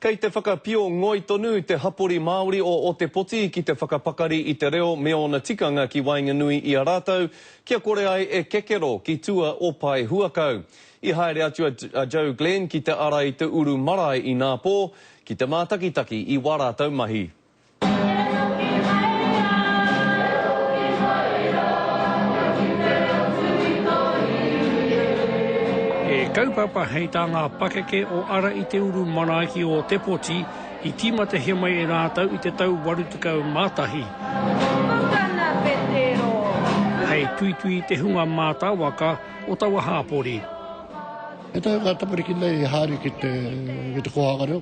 Kei te whakapio ngoi tonu te hapori Māori o Ōtepoti ki te whakapakari i te reo me ōna tikanga ki waenganui i a rātou, kia kore ai e kekero ki tua o Pae Huakau. I haere atu a Joe Glenn ki te ara i te uru marae inapō, ki te mātakitaki i wā rātou mahi. He kaupapa hei tā ngā pakeke o Ara i te Uru marae ki Ōtepoti i tīmatahia mai e rātou i te tau 81. Hei tuitui i te hunga mātāwaka o taua hāpori. Ētahi o ngā tamariki nei i haere ki te, ki te kōhanga reo,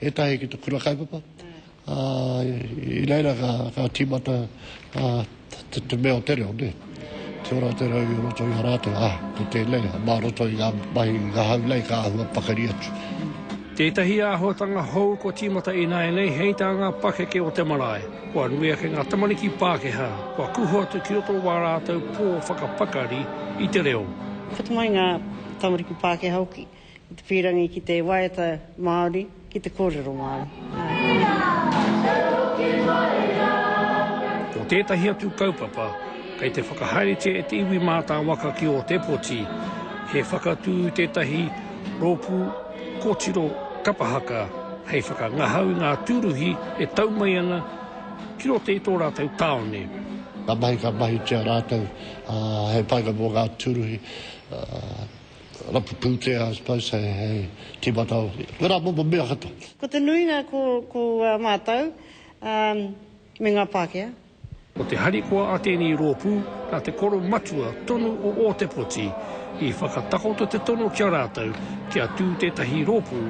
ētahi ki te kura kaupapa, ā, i reira ka, ka tīmata ā, te, te mea o te reo, nē. Te ora o te reo i roto i a rātou, ā, ko tēnei, mā roto i ngā mahi ngahau nei ka āhua pakari atu. Tētahi āhuatanga hou kua tīmata ināianei hei tā ngā pakeke o te marae, kua nui ake ngā tamariki Pākehā kua kuhu atu ki roto o wā rātou pō whakapakari i te reo. Puta mai ngā tamariki Pākehā hoki i te pīrangi ki te waiata Māori, ki te kōrero Māori. Ko tētahi atu kaupapa kei te whakahaeretia e te iwi mātāwaka ki Ōtepoti, he whakatū tētahi rōpū kōtiro kapa haka hei whakangahau i ngā tūruhi e tau mai ana ki roto i tō rātou tāone. Ka mahi ka mahitia rātou hei painga mō ngā tūruhi. Rapu pūtea, I suppose, hei, hei tīmata, wērā momo mea katoa. Ko te nuinga ko, ko mātou, um, me ngā Pākehā. Ko te harikoa a tēnei rōpū nā te koro matua tonu o Ōtepoti i whakatakoto te tono ki a rātou kia tū tētahi rōpū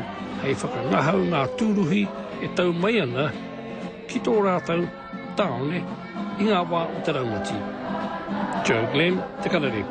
hei whakangahau ngā tūruhi e tau mai ana ki tō rātou tāone i ngā wā o te raumati. Joe Glenn, Te Karere.